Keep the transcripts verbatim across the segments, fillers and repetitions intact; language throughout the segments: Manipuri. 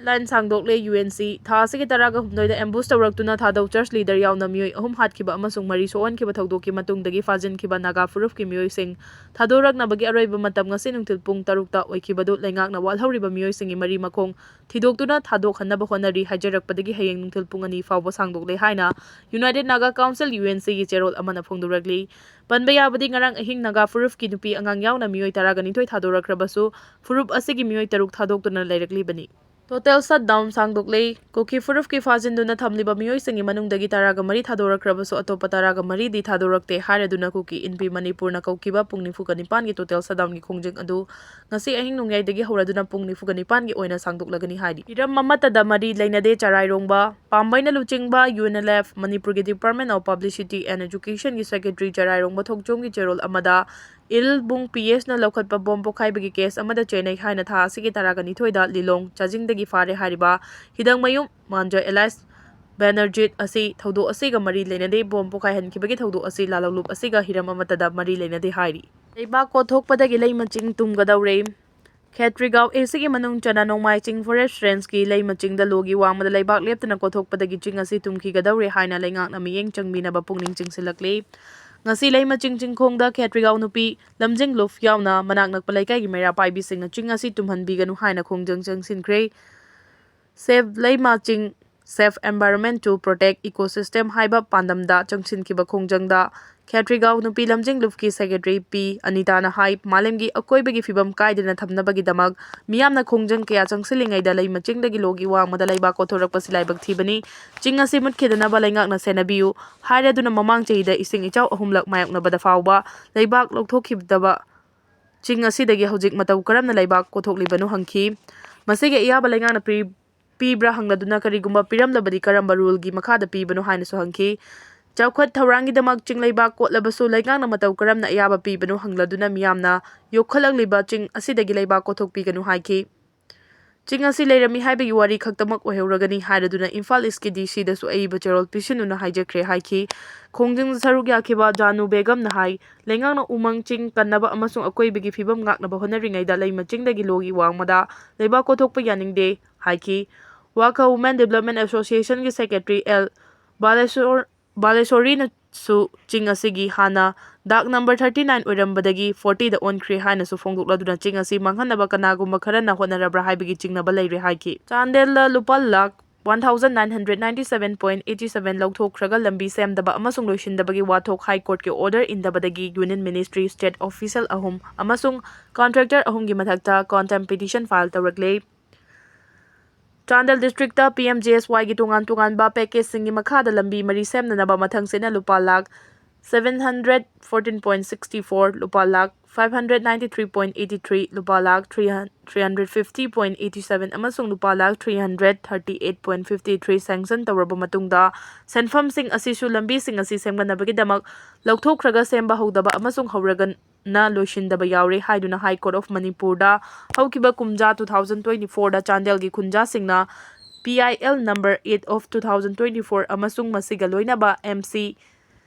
ꯂꯥꯏꯟ ꯁꯥꯡꯗꯣꯛꯂꯦ꯫ ꯌꯨ ꯑꯦꯟ ꯁꯤ ꯊꯥ ꯑꯁꯤꯒꯤ ꯇꯔꯥꯒ ꯍꯨꯝꯗꯣꯏꯗ ꯑꯦꯝꯕꯨꯁ ꯇꯧꯔꯛꯇꯨꯅ ꯊꯥꯗꯧ ꯆꯔꯆ ꯂꯤꯗꯔ ꯌꯥꯎꯅ ꯃꯤꯑꯣꯏ ꯑꯍꯨꯝ ꯍꯥꯠꯈꯤꯕ ꯑꯃꯁꯨꯡ ꯃꯔꯤ ꯁꯣꯛꯍꯟꯈꯤꯕ ꯊꯧꯗꯣꯛꯀꯤ ꯃꯇꯨꯡꯗꯒꯤ ꯐꯥꯖꯤꯟꯈꯤꯕ ꯅꯥꯒꯥ ꯐꯨꯔꯨꯞꯀꯤ ꯃꯤꯑꯣꯏꯁꯤꯡ ꯊꯥꯗꯣꯔꯛꯅꯕꯒꯤ ꯑꯔꯣꯏꯕ ꯃꯇꯝ ꯉꯁꯤ ꯅꯨꯡꯊꯤꯜ ꯄꯨꯡ ꯇꯔꯨꯛꯇ ꯑꯣꯏꯈꯤꯕꯗꯨ ꯂꯩꯉꯥꯛꯅ ꯋꯥꯠꯍꯧꯔꯤꯕ ꯃꯤꯑꯣꯏꯁꯤꯡꯒꯤ ꯃꯔꯤ ꯃꯈꯣꯡ ꯊꯤꯗꯣꯛꯇꯨꯅ ꯊꯥꯗꯣꯛꯍꯟꯅꯕ ꯍꯣꯠꯅꯔꯤ ꯍꯥꯏꯖꯔꯛꯄꯗꯒꯤ ꯍꯌꯦꯡ ꯅꯨꯡꯊꯤꯜ ꯄꯨꯡ ꯑꯅꯤ ꯐꯥꯎꯕ ꯁꯥꯡꯗꯣꯛꯂꯦ ꯍꯥꯏꯅ united Naga council, U N ꯁꯤꯒꯤ ꯆꯦꯔꯣꯜ ꯑꯃꯅ ꯐꯣꯡꯗꯣꯔꯛꯂꯤ꯫ ꯄꯟꯕ ꯌꯥꯕꯗꯤ, ꯉꯔꯥꯡ ꯑꯍꯤꯡ ꯅꯥꯒꯥ ꯐꯨꯔꯨꯞꯀꯤ ꯅꯨꯄꯤ ꯑꯉꯥꯡ ꯌꯥꯎꯅ ꯃꯤꯑꯣꯏ ꯇꯔꯥꯒ ꯅꯤꯊꯣꯏ ꯊꯥꯗꯣꯔꯛꯈ꯭ꯔꯕꯁꯨ, ꯐꯨꯔꯨꯞ ꯑꯁꯤꯒꯤ ꯃꯤꯑꯣꯏ ꯇꯔꯨꯛ ꯊꯥꯗꯣꯛꯇꯨꯅ ꯂꯩꯔꯛꯂꯤꯕꯅꯤ꯫ Total shutdown ꯁꯥꯡꯗꯣꯛꯂꯦ꯫ ꯀꯨꯀꯤ ꯐꯨꯔꯨꯞꯀꯤ ꯐꯥꯖꯤꯟꯗꯨꯅ ꯊꯝꯂꯤꯕ ꯃꯤꯑꯣꯏꯁꯤꯡꯒꯤ ꯃꯅꯨꯡꯗꯒꯤ ꯇꯔꯥꯒ ꯃꯔꯤ ꯊꯥꯗꯣꯔꯛꯈ꯭ꯔꯕꯁꯨ, ꯑꯇꯣꯞꯄ ꯇꯔꯥꯒ ꯃꯔꯤꯗꯤ ꯊꯥꯗꯣꯔꯛꯇꯦ ꯍꯥꯏꯔꯗꯨꯅ ꯀꯨꯀꯤ ꯏꯟꯄꯤ ꯃꯅꯤꯄꯨꯔꯅ ꯀꯧꯈꯤꯕ ꯄꯨꯡ ꯅꯤꯐꯨꯒ ꯅꯤꯄꯥꯟꯒꯤ ꯇꯣꯇꯦꯜ ꯁꯠꯗꯥꯎꯟꯒꯤ ꯈꯣꯡꯖꯪ ꯑꯗꯨ ꯉꯁꯤ ꯑꯍꯤꯡ ꯅꯣꯡꯌꯥꯏꯗꯒꯤ ꯍꯧꯔꯗꯨꯅ ꯄꯨꯡ ꯅꯤꯐꯨꯒ ꯅꯤꯄꯥꯟꯒꯤ ꯑꯣꯏꯅ ꯁꯥꯡꯗꯣꯛꯂꯒꯅꯤ ꯍꯥꯏꯔꯤ꯫ ꯍꯤꯔꯝ ꯑꯃꯠꯇꯗ ꯃꯔꯤ ꯂꯩꯅꯗꯦ ꯆꯔꯥꯏꯔꯣꯡꯕ꯫ ꯄꯥꯝꯕꯩꯅ ꯂꯨꯆꯤꯡꯕ ꯌꯨ ꯑꯦꯟ ꯑꯦꯜ ꯑꯦꯐ, ꯃꯅꯤꯄꯨꯔꯒꯤ Department of Publicity and Educationꯒꯤ Secretary ꯆꯔꯥꯏꯔꯣꯡꯕ ꯊꯣꯡꯆꯣꯝꯒꯤ ꯆꯦꯔꯣꯜ ꯑꯃꯗ ꯏꯜꯕꯨꯡ ꯄꯤ ꯑꯦꯁꯅ ꯂꯧꯈꯠꯄ ꯕꯣꯝ ꯄꯣꯈꯥꯏꯕꯒꯤ ꯀꯦꯁ ꯑꯃꯗ ꯆꯦꯟꯅꯩ ꯍꯥꯏꯅ ꯊꯥ ꯑꯁꯤꯒꯤ ꯇꯔꯥꯒ ꯅꯤꯊꯣꯏꯗ ꯂꯤꯂꯣꯡ ꯆꯥꯖꯤꯡꯗꯒꯤ ꯐꯥꯔꯦ ꯍꯥꯏꯔꯤꯕ ꯍꯤꯗꯪꯃꯌꯨꯝ ꯃꯥꯟꯖ ꯑꯦꯂꯥꯏꯁ ꯕꯦꯅꯔꯖꯤꯠ ꯑꯁꯤ ꯊꯧꯗꯣꯛ ꯑꯁꯤꯒ ꯃꯔꯤ ꯂꯩꯅꯗꯦ꯫ ꯕꯣꯝ ꯄꯣꯈꯥꯏꯍꯟꯈꯤꯕꯒꯤ ꯊꯧꯗꯣꯛ ꯑꯁꯤ ꯂꯥꯜꯍꯧꯂꯨꯞ ꯑꯁꯤꯒ ꯍꯤꯔꯝ ꯑꯃꯠꯇꯗ ꯃꯔꯤ ꯂꯩꯅꯗꯦ ꯍꯥꯏꯔꯤ꯫ ꯂꯩꯕꯥꯛ ꯀꯣꯊꯣꯛꯄꯗꯒꯤ ꯂꯩ ꯃꯆꯤꯡ ꯇꯨꯝꯒꯗꯧꯔꯦ꯫ ꯈꯦꯇ꯭ꯔꯤꯒꯥꯎ ꯑꯦꯁꯤꯒꯤ ꯃꯅꯨꯡ ꯆꯟꯅ ꯅꯣꯡꯃꯥꯏ ꯆꯤꯡ ꯐꯣꯔꯦꯁ ꯔꯦꯟꯖꯀꯤ ꯂꯩ ꯃꯆꯤꯡꯗ ꯂꯣꯒꯤ ꯋꯥꯡꯃꯗ ꯂꯩꯕꯥꯛ ꯂꯦꯞꯇꯅ ꯀꯣꯊꯣꯛꯄꯗꯒꯤ ꯆꯤꯡ ꯑꯁꯤ ꯇꯨꯝꯈꯤꯒꯗꯧꯔꯦ ꯍꯥꯏꯅ ꯂꯩꯉꯥꯛꯅ ꯃꯤꯠꯌꯦꯡ ꯆꯪꯕꯤꯅꯕ ꯄꯨꯛꯅꯤꯡ ꯆꯤꯡꯁꯤꯜꯂꯛꯂꯤ꯫ ꯉꯁꯤ ꯂꯩ ꯃꯆꯤꯡ ꯆꯤꯡꯈꯣꯡꯗ ꯈꯦꯇ꯭ꯔꯤꯒꯥꯎ ꯅꯨꯄꯤ ꯂꯝꯖꯤꯡ ꯂꯨꯞ ꯌꯥꯎꯅ ꯃꯅꯥꯛ ꯅꯛꯄ ꯂꯩꯀꯥꯏꯒꯤ ꯃꯩꯔꯥ ꯄꯥꯏꯕꯤꯁꯤꯡꯅ ꯆꯤꯡ ꯑꯁꯤ ꯇꯨꯝꯍꯟꯕꯤꯒꯅꯨ ꯍꯥꯏꯅ ꯈꯣꯡꯖꯪ ꯆꯪꯁꯤꯟꯈ꯭ꯔꯦ꯫ Save ꯂꯩꯃ ꯆꯤꯡ, Save Environment to Protect Ecosystem ꯍꯥꯏꯕ ꯄꯥꯟꯗꯝꯗ ꯆꯪꯁꯤꯟꯈꯤꯕ ꯈꯣꯡꯖꯪꯗ ꯈꯦꯇ꯭ꯔꯤꯒꯥꯎ ꯅꯨꯄꯤ ꯂꯝꯖꯤꯡ ꯂꯨꯞꯀꯤ ꯁꯦꯀ꯭ꯔꯦꯇꯔꯤ ꯄꯤ ꯑꯅꯤꯇꯥꯅ ꯍꯥꯏ, ꯃꯥꯂꯦꯝꯒꯤ ꯑꯀꯣꯏꯕꯒꯤ ꯐꯤꯕꯝ ꯀꯥꯏꯗꯅ ꯊꯝꯅꯕꯒꯤꯗꯃꯛ ꯃꯤꯌꯥꯝꯅ ꯈꯣꯡꯖꯪ ꯀꯌꯥ ꯆꯪꯁꯤꯜꯂꯤꯉꯩꯗ ꯂꯩ ꯃꯆꯤꯡꯗꯒꯤ ꯂꯣꯒꯤ ꯋꯥꯡꯃꯗ ꯂꯩꯕꯥꯛ ꯀꯣꯊꯣꯔꯛꯄꯁꯤ ꯂꯥꯏꯕꯛ ꯊꯤꯕꯅꯤ꯫ ꯆꯤꯡ ꯑꯁꯤ ꯃꯨꯠꯈꯤꯗꯅꯕ ꯂꯩꯉꯥꯛꯅ ꯁꯦꯟꯅꯕꯤꯌꯨ ꯍꯥꯏꯔꯗꯨꯅ ꯃꯃꯥꯡ ꯆꯍꯤꯗ ꯏꯁꯤꯡ ꯏꯆꯥꯎ ꯑꯍꯨꯝꯂꯛ ꯃꯥꯌꯣꯛꯅꯕꯗ ꯐꯥꯎꯕ ꯂꯩꯕꯥꯛ ꯂꯧꯊꯣꯛꯈꯤꯗꯕ ꯆꯤꯡ ꯑꯁꯤꯗꯒꯤ ꯍꯧꯖꯤꯛ ꯃꯇꯧ ꯀꯔꯝꯅ ꯂꯩꯕꯥꯛ ꯀꯣꯊꯣꯛꯂꯤꯕꯅꯣ ꯍꯪꯈꯤ꯫ ꯃꯁꯤꯒꯤ ꯑꯌꯥꯕ ꯂꯩꯉꯥꯛꯅ ꯄꯤ-, ꯄꯤꯕ꯭ꯔꯥ ꯍꯪꯂꯗꯨꯅ ꯀꯔꯤꯒꯨꯝꯕ ꯄꯤꯔꯝꯂꯕꯗꯤ ꯀꯔꯝꯕ ꯔꯨꯜꯒꯤ ꯃꯈꯥꯗ ꯄꯤꯕꯅꯣ ꯍꯥꯏꯅꯁꯨ ꯍꯪꯈꯤ꯫ ꯆꯥꯎꯈꯠ ꯊꯧꯔꯥꯡꯒꯤꯗꯃꯛ ꯆꯤꯡ ꯂꯩꯕꯥꯛ ꯀꯣꯠꯂꯕꯁꯨ ꯂꯩꯉꯥꯛꯅ ꯃꯇꯧ ꯀꯔꯝꯅ ꯑꯌꯥꯕ ꯄꯤꯕꯅꯣ ꯍꯪꯂꯗꯨꯅ ꯃꯤꯌꯥꯝꯅ ꯌꯣꯛꯈꯠꯂꯛꯂꯤꯕ ꯆꯤꯡ ꯑꯁꯤꯗꯒꯤ ꯂꯩꯕꯥꯛ ꯀꯣꯊꯣꯛꯄꯤꯒꯅꯨ ꯍꯥꯏꯈꯤ꯫ ꯆꯤꯡ ꯑꯁꯤ ꯂꯩꯔꯝꯃꯤ ꯍꯥꯏꯕꯒꯤ ꯋꯥꯔꯤ ꯈꯛꯇꯃꯛ ꯑꯣꯏꯍꯧꯔꯒꯅꯤ ꯍꯥꯏꯔꯗꯨꯅ ꯏꯝꯐꯥꯜ ꯏꯁꯀꯤ ꯗꯤ ꯁꯤꯗꯁꯨ ꯑꯏꯕ ꯆꯦꯔꯣꯜ ꯄꯤꯁꯤꯟꯗꯨꯅ ꯍꯥꯏꯖꯈ꯭ꯔꯦ ꯍꯥꯏꯈꯤ꯫ ꯈꯣꯡꯖꯪꯗ ꯁꯔꯨꯛ ꯌꯥꯈꯤꯕ ꯖꯥꯅꯨ ꯕꯦꯒꯝꯅ ꯍꯥꯏ, ꯂꯩꯉꯥꯛꯅ ꯎꯃꯪ ꯆꯤꯡ ꯀꯟꯅꯕ ꯑꯃꯁꯨꯡ ꯑꯀꯣꯏꯕꯒꯤ ꯐꯤꯕꯝ ꯉꯥꯛꯅꯕ ꯍꯣꯠꯅꯔꯤꯉꯩꯗ ꯂꯩꯃ ꯆꯤꯡꯗꯒꯤ ꯂꯣꯒꯤ ꯋꯥꯡꯃꯗ ꯂꯩꯕꯥꯛ ꯀꯣꯊꯣꯛꯄ ꯌꯥꯅꯤꯡꯗꯦ ꯍꯥꯏꯈꯤ꯫ ꯋꯥꯈ Women Development Associationꯒꯤ Secretary L Balasore ꯕꯥꯂꯦꯁꯣꯔꯤꯅꯁꯨ ꯆꯤꯡ ꯑꯁꯤꯒꯤ ꯍꯥꯟꯅ ꯗꯥꯛ ꯅꯝꯕꯔ thirty nine ꯑꯣꯏꯔꯝꯕꯗꯒꯤ fortyꯗ ꯑꯣꯟꯈ꯭ꯔꯦ ꯍꯥꯏꯅꯁꯨ ꯐꯣꯡꯗꯣꯛꯂꯗꯨꯅ ꯆꯤꯡ ꯑꯁꯤ ꯃꯥꯡꯍꯟꯅꯕ ꯀꯅꯥꯒꯨꯝꯕ ꯈꯔꯅ ꯍꯣꯠꯅꯔꯕ꯭ꯔꯥ ꯍꯥꯏꯕꯒꯤ ꯆꯤꯡꯅꯕ ꯂꯩꯔꯦ ꯍꯥꯏꯈꯤ꯫ ꯆꯥꯟꯗꯦꯜꯗ ꯂꯨꯄꯥ lakh one thousand nine hundred ninety seven point eighty seven ꯂꯧꯊꯣꯛꯈ꯭ꯔꯒ ꯂꯝꯕꯤ ꯁꯦꯝꯗꯕ ꯑꯃꯁꯨꯡ ꯂꯣꯏꯁꯤꯟꯗꯕꯒꯤ ꯋꯥꯊꯣꯛ ꯍꯥꯏ ꯀꯣꯔꯠꯀꯤ order ꯏꯟꯗꯕꯗꯒꯤ Union Ministry State Official ꯑꯍꯨꯝ ꯑꯃꯁꯨꯡ contractor ꯑꯍꯨꯝꯒꯤ ꯃꯊꯛꯇ contempt petition file ꯇꯧꯔꯛꯂꯦ꯫ Chandel districtꯇ P M G S Yꯒꯤ ꯇꯣꯉꯥꯟ ꯇꯣꯉꯥꯟꯕ packageꯁꯤꯡꯒꯤ ꯃꯈꯥꯗ ꯂꯝꯕꯤ ꯃꯔꯤ ꯁꯦꯝꯅꯅꯕ ꯃꯊꯪꯁꯤꯠꯅ ꯂꯨꯄꯥ lakh seven hundred fourteen point sixty four, ꯂꯨꯄꯥ lakh five hundred ninety three point eighty three, ꯂꯨꯄꯥ lakh three hundred fifty point eighty seven ꯑꯃꯁꯨꯡ ꯂꯨꯄꯥ lakh three hundred thirty eight point fifty three sanction ꯇꯧꯔꯕ ꯃꯇꯨꯡꯗ, ꯁꯦꯟꯐꯝꯁꯤꯡ ꯑꯁꯤꯁꯨ ꯂꯝꯕꯤꯁꯤꯡ ꯑꯁꯤ ꯁꯦꯝꯒꯠꯅꯕꯒꯤꯗꯃꯛ ꯂꯧꯊꯣꯛꯈ꯭ꯔꯒ ꯁꯦꯝꯕ ꯍꯧꯗꯕ ꯑꯃꯁꯨꯡ ꯍꯧꯔꯒ ꯅ ꯂꯣꯏꯁꯤꯟꯗꯕ ꯌꯥꯎꯔꯦ ꯍꯥꯏꯗꯨꯅ High Court of ꯃꯅꯤꯄꯨꯔꯗ ꯍꯧꯈꯤꯕ ꯀꯨꯝꯖꯥ two thousand twenty fourꯗ ꯆꯥꯟꯗꯦꯜꯒꯤ ꯈꯨꯟꯖꯥꯁꯤꯡꯅ P I L number eight of two thousand twenty four ꯑꯃꯁꯨꯡ ꯃꯁꯤꯒ ꯂꯣꯏꯅꯕ M C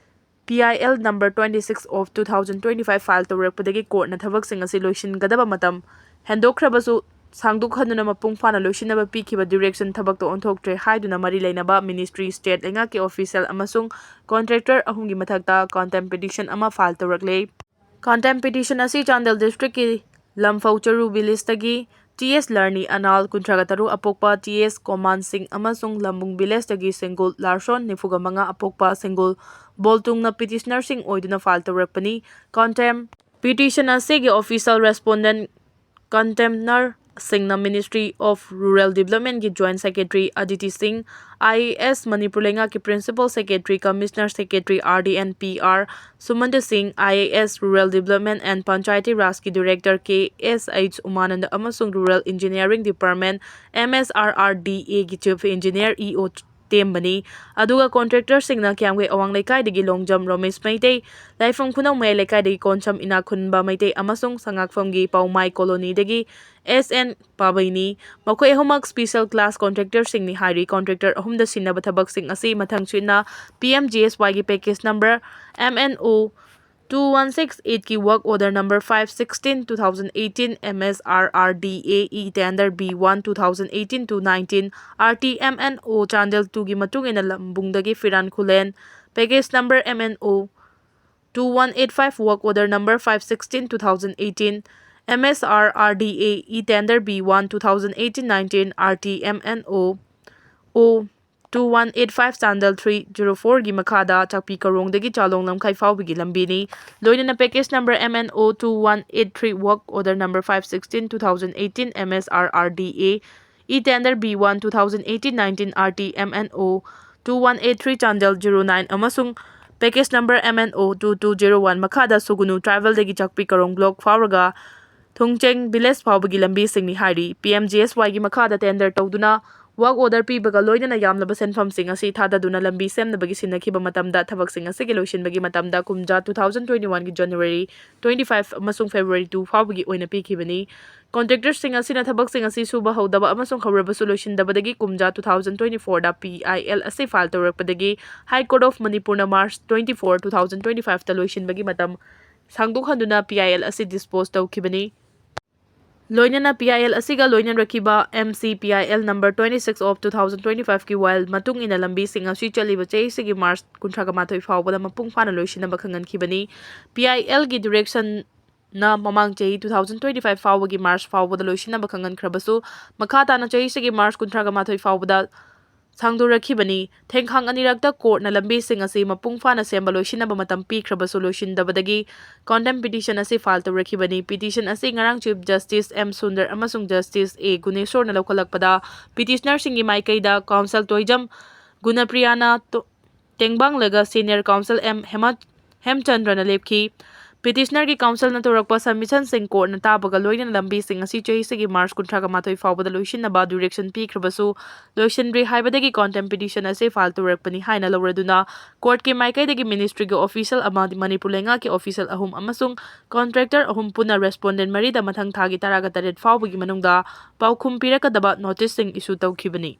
P I L number twenty six of two thousand twenty five file ꯇꯧꯔꯛꯄꯗꯒꯤ ꯀꯣꯔꯠꯅ ꯊꯕꯛꯁꯤꯡ ꯑꯁꯤ ꯂꯣꯏꯁꯤꯟꯒꯗꯕ ꯃꯇꯝ ꯍꯦꯟꯗꯣꯛꯈ꯭ꯔꯕꯁꯨ, ꯁꯥꯡꯗꯣꯛꯍꯟꯗꯨꯅ ꯃꯄꯨꯡ ꯐꯥꯅ ꯂꯣꯏꯁꯤꯟꯅꯕ ꯄꯤꯈꯤꯕ direction ꯊꯕꯛꯇ ꯑꯣꯟꯊꯣꯛꯇ꯭ꯔꯦ ꯍꯥꯏꯗꯨꯅ ꯃꯔꯤ ꯂꯩꯅꯕ ministry, state ꯂꯩꯉꯥꯛꯀꯤ official ꯑꯃꯁꯨꯡ contractor ꯑꯍꯨꯝꯒꯤ ꯃꯊꯛꯇ contempt petition ꯑꯃ file ꯇꯧꯔꯛꯂꯦ꯫ Contempt petition ꯑꯁꯤ ꯆꯥꯟꯗꯦꯜ districtꯀꯤ ꯂꯝꯐꯧ ꯆꯔꯨ villageꯇꯒꯤ T S ꯂꯔꯅꯤ ꯑꯅꯥꯜ, ꯀꯨꯟꯊ꯭ꯔꯥꯒ ꯇꯔꯨꯛ ꯑꯄꯣꯛꯄ, T S ꯀꯣꯃꯥꯟ ꯁꯤꯡ ꯑꯃꯁꯨꯡ ꯂꯝꯕꯨꯡ villageꯇꯒꯤ ꯁꯦꯡꯒꯣꯜ ꯂꯥꯔꯁꯣꯟ, ꯅꯤꯐꯨꯒ ꯃꯉꯥ ꯑꯄꯣꯛꯄ, ꯁꯦꯡꯒꯣꯜ ꯕꯣꯜꯇꯨꯡꯅ petitionerꯁꯤꯡ ꯑꯣꯏꯗꯨꯅ file ꯇꯧꯔꯛꯄꯅꯤ꯫ Contempt petition ꯑꯁꯤꯒꯤ official respondent contemptorꯁꯤꯡꯅ Ministry of Rural Developmentꯀꯤ Joint Secretary ꯑꯗꯤꯇꯤ ꯁꯤꯡ, I A S, ꯃꯅꯤꯄꯨꯔ ꯂꯩꯉꯥꯛꯀꯤ Principal Secretary, Commissioner Secretary, R D and P R, ꯁꯨꯃꯟꯇ ꯁꯤꯡ, I A S, Rural Development and Panchayati Rajꯀꯤ Director, K S H ꯎꯃꯥꯅꯟꯗ ꯑꯃꯁꯨꯡ Rural Engineering Department, M S R R D Aꯒꯤ Chief Engineer, E O ꯇꯦꯝꯕꯅꯤ꯫ ꯑꯗꯨꯒ ꯀꯣꯟꯇ꯭ꯔꯦꯛꯇꯔꯁꯤꯡꯅ ꯀ꯭ꯌꯥꯝꯒꯩ ꯑꯋꯥꯡ ꯂꯩꯀꯥꯏꯗꯒꯤ ꯂꯣꯡꯖꯝ ꯔꯣꯃꯦꯁ ꯃꯩꯇꯩ, ꯂꯥꯏꯐꯝ ꯈꯨꯅꯧ ꯃꯌꯥꯏ ꯂꯩꯀꯥꯏꯗꯒꯤ ꯀꯣꯟꯁꯝ ꯏꯅꯥꯛ ꯈꯨꯟꯕ ꯃꯩꯇꯩ ꯑꯃꯁꯨꯡ ꯁꯉꯥꯛꯐꯝꯒꯤ ꯄꯥꯎꯃꯥꯏ ꯀꯣꯂꯣꯅꯤꯗꯒꯤ ꯑꯦꯁ ꯑꯦꯟ ꯄꯥꯕꯩꯅꯤ꯫ ꯃꯈꯣꯏ ꯑꯍꯨꯝꯃꯛ ꯁ꯭ꯄꯤꯁꯦꯜ ꯀ꯭ꯂꯥꯁ ꯀꯣꯟꯇ꯭ꯔꯦꯛꯇꯔꯁꯤꯡꯅꯤ ꯍꯥꯏꯔꯤ꯫ ꯀꯣꯟꯇ꯭ꯔꯦꯛꯇꯔ ꯑꯍꯨꯝꯗ ꯁꯤꯟꯅꯕ ꯊꯕꯛꯁꯤꯡ ꯑꯁꯤ ꯃꯊꯪ ꯁꯨꯏꯅ ꯄꯤ ꯑꯦꯝ ꯖꯤ ꯑꯦꯁ ꯋꯥꯏꯒꯤ package number M N O two one six eight ꯀꯤ work order number five sixteen two thousand eighteen M S R R D A E tender B one two thousand eighteen to nineteen R T M N O Chandel two ꯒꯤ ꯃꯇꯨꯡ ꯏꯟꯅ ꯂꯝꯕꯨꯡꯗꯒꯤ ꯐꯤꯔꯥꯟ ꯈꯨꯂꯦꯟ, package number M N O two one eight five, work order number five sixteen two thousand eighteen M S R R D A E tender B one two thousand eighteen nineteen R T M N O O two one eight five Chandel three zero four ꯒꯤ ꯃꯈꯥꯗ ꯆꯥꯛꯄꯤ ꯀꯔꯣꯡꯗꯒꯤ ꯆꯥꯂꯣꯡ ꯂꯝꯈꯥꯏ ꯐꯥꯎꯕꯒꯤ ꯂꯝꯕꯤꯅꯤ꯫ ꯂꯣꯏꯅꯅ package number M N O two one eight three, work order number five sixteen two thousand eighteen M S R R D A E tender B one two thousand eighteen nineteen R T M N O two one eight three Chandel zero nine ꯑꯃꯁꯨꯡ package number M N O two two zero one ꯃꯈꯥꯗ ꯁꯨꯒꯨꯅꯨ ꯇ꯭ꯔꯥꯏꯕꯦꯜꯗꯒꯤ ꯆꯥꯛꯄꯤ ꯀꯔꯣꯡ ꯕ꯭ꯂꯣꯛ ꯐꯥꯎꯔꯒ ꯊꯨꯡꯆꯦꯡ ꯚꯤꯂꯦꯖ ꯐꯥꯎꯕꯒꯤ ꯂꯝꯕꯤꯁꯤꯡꯅꯤ ꯍꯥꯏꯔꯤ꯫ ꯄꯤ ꯑꯦꯝ ꯖꯤ ꯑꯦꯁ ꯋꯥꯏꯒꯤ ꯃꯈꯥꯗ ꯇꯦꯟꯗꯔ ꯇꯧꯗꯨꯅ work order ꯄꯤꯕꯒ ꯂꯣꯏꯅꯅ ꯌꯥꯝꯂꯕ ꯁꯦꯟꯐꯝꯁꯤꯡ ꯑꯁꯤ ꯊꯥꯗꯗꯨꯅ ꯂꯝꯕꯤ ꯁꯦꯝꯅꯕꯒꯤ ꯁꯤꯟꯅꯈꯤꯕ ꯃꯇꯝꯗ ꯊꯕꯛꯁꯤꯡ ꯑꯁꯤꯒꯤ ꯂꯣꯏꯁꯤꯟꯕꯒꯤ ꯃꯇꯝꯗ ꯀꯨꯝꯖꯥ two thousand twenty one ꯒꯤ January twenty five ꯑꯃꯁꯨꯡ February two ꯐꯥꯎꯕꯒꯤ ꯑꯣꯏꯅ ꯄꯤꯈꯤꯕꯅꯤ꯫ ꯀꯣꯟꯇ꯭ꯔꯦꯛꯇꯔꯁꯤꯡ ꯑꯁꯤꯅ ꯊꯕꯛꯁꯤꯡ ꯑꯁꯤ ꯁꯨꯕ ꯍꯧꯗꯕ ꯑꯃꯁꯨꯡ ꯍꯧꯔꯕꯁꯨ ꯂꯣꯏꯁꯤꯟꯗꯕꯗꯒꯤ ꯀꯨꯝꯖꯥ two thousand twenty four the P I L ꯑꯁꯤ file ꯇꯧꯔꯛꯄꯗꯒꯤ High Court of ꯃꯅꯤꯄꯨꯔꯅ March twenty four two thousand twenty five ꯇ ꯂꯣꯏꯁꯤꯟꯕꯒꯤ ꯃꯇꯝ ꯁꯥꯡꯗꯣꯛꯍꯟꯗꯨꯅ P I L ꯑꯁꯤ dispose ꯇꯧꯈꯤꯕꯅꯤ꯫ ꯂꯣꯏꯅꯅ P I L ꯑꯁꯤꯒ ꯂꯣꯏꯅꯔꯛꯈꯤꯕ M C P I L number twenty six of two thousand twenty five ꯀꯤ ꯋꯥꯌꯦꯜ ꯃꯇꯨꯡ ꯏꯟꯅ ꯂꯝꯕꯤꯁꯤꯡ ꯑꯁꯤ ꯆꯠꯂꯤꯕ ꯆꯍꯤꯁꯤꯒꯤ March ꯀꯨꯟꯊ꯭ꯔꯥ ꯃꯥꯊꯣꯏ ꯐꯥꯎꯕꯗ ꯃꯄꯨꯡ ꯐꯥꯅ ꯂꯣꯏꯁꯤꯟꯅꯕ ꯈꯪꯍꯟꯈꯤꯕꯅꯤ꯫ P I L ꯒꯤ direction ꯅ ꯃꯃꯥꯡ ꯆꯍꯤ two thousand twenty five ꯐꯥꯎꯕꯒꯤ March ꯐꯥꯎꯕꯗ ꯂꯣꯏꯁꯤꯟꯅꯕ ꯈꯪꯍꯟꯈ꯭ꯔꯕꯁꯨ, ꯃꯈꯥ ꯇꯥꯅ ꯆꯍꯤꯁꯤꯒꯤ March ꯀꯨꯟꯊ꯭ꯔꯥ ꯃꯥꯊꯣꯏ ꯐꯥꯎꯕꯗ ꯁꯥꯡꯗꯣꯔꯛꯈꯤꯕꯅꯤ꯫ ꯊꯦꯡꯈꯥꯡ ꯑꯅꯤꯔꯛꯇ court ꯅ ꯂꯝꯕꯤꯁꯤꯡ ꯑꯁꯤ ꯃꯄꯨꯡ ꯐꯥꯅ ꯁꯦꯝꯕ ꯂꯣꯏꯁꯤꯟꯅꯕ ꯃꯇꯝ ꯄꯤꯈ꯭ꯔꯕꯁꯨ, ꯂꯣꯏꯁꯤꯟꯗꯕꯗꯒꯤ contempt petition ꯑꯁꯤ file ꯇꯧꯔꯛꯈꯤꯕꯅꯤ꯫ Petition ꯑꯁꯤ ꯉꯔꯥꯡ Chief Justice M ꯁꯨꯟꯗꯔ ꯑꯃꯁꯨꯡ Justice A ꯒꯨꯅꯦꯁꯣꯔꯅ ꯂꯧꯈꯠꯂꯛꯄꯗ, petitioner ꯁꯤꯡꯒꯤ ꯃꯥꯏꯀꯩꯗ counsel ꯇꯣꯏꯖꯝ ꯒꯨꯅꯄ꯭ꯔꯤꯌꯥꯅ ꯇꯣ-, ꯇꯦꯡꯕꯥꯡꯂꯒ senior counsel M ꯍꯦꯃ-, ꯍꯦꯝꯆꯟꯗ꯭ꯔꯅ ꯂꯦꯞꯈꯤ꯫ Petitionerꯒꯤ counselꯅ ꯇꯧꯔꯛꯄ submissionꯁꯤꯡ courtꯅ ꯇꯥꯕꯒ ꯂꯣꯏꯅꯅ ꯂꯝꯕꯤꯁꯤꯡ ꯑꯁꯤ ꯆꯍꯤꯁꯤꯒꯤ March ꯀꯨꯟꯊ꯭ꯔꯥꯒ ꯃꯥꯊꯣꯏ ꯐꯥꯎꯕꯗ ꯂꯣꯏꯁꯤꯟꯅꯕ direction ꯄꯤꯈ꯭ꯔꯕꯁꯨ ꯂꯣꯏꯁꯤꯟꯗ꯭ꯔꯤ ꯍꯥꯏꯕꯗꯒꯤ contempt petition ꯑꯁꯤ file ꯇꯧꯔꯛꯄꯅꯤ ꯍꯥꯏꯅ ꯂꯧꯔꯗꯨꯅ courtꯀꯤ ꯃꯥꯏꯀꯩꯗꯒꯤ ministryꯒꯤ official ꯑꯃꯗꯤ ꯃꯅꯤꯄꯨꯔ ꯂꯩꯉꯥꯛꯀꯤ official ꯑꯍꯨꯝ ꯑꯃꯁꯨꯡ contractor ꯑꯍꯨꯝ ꯄꯨꯟꯅ respondent ꯃꯔꯤꯗ ꯃꯊꯪ ꯊꯥꯒꯤ ꯇꯔꯥꯒ ꯇꯔꯦꯠ ꯐꯥꯎꯕꯒꯤ ꯃꯅꯨꯡꯗ ꯄꯥꯎꯈꯨꯝ ꯄꯤꯔꯛꯀꯗꯕ noticeꯁꯤꯡ issue ꯇꯧꯈꯤꯕꯅꯤ꯫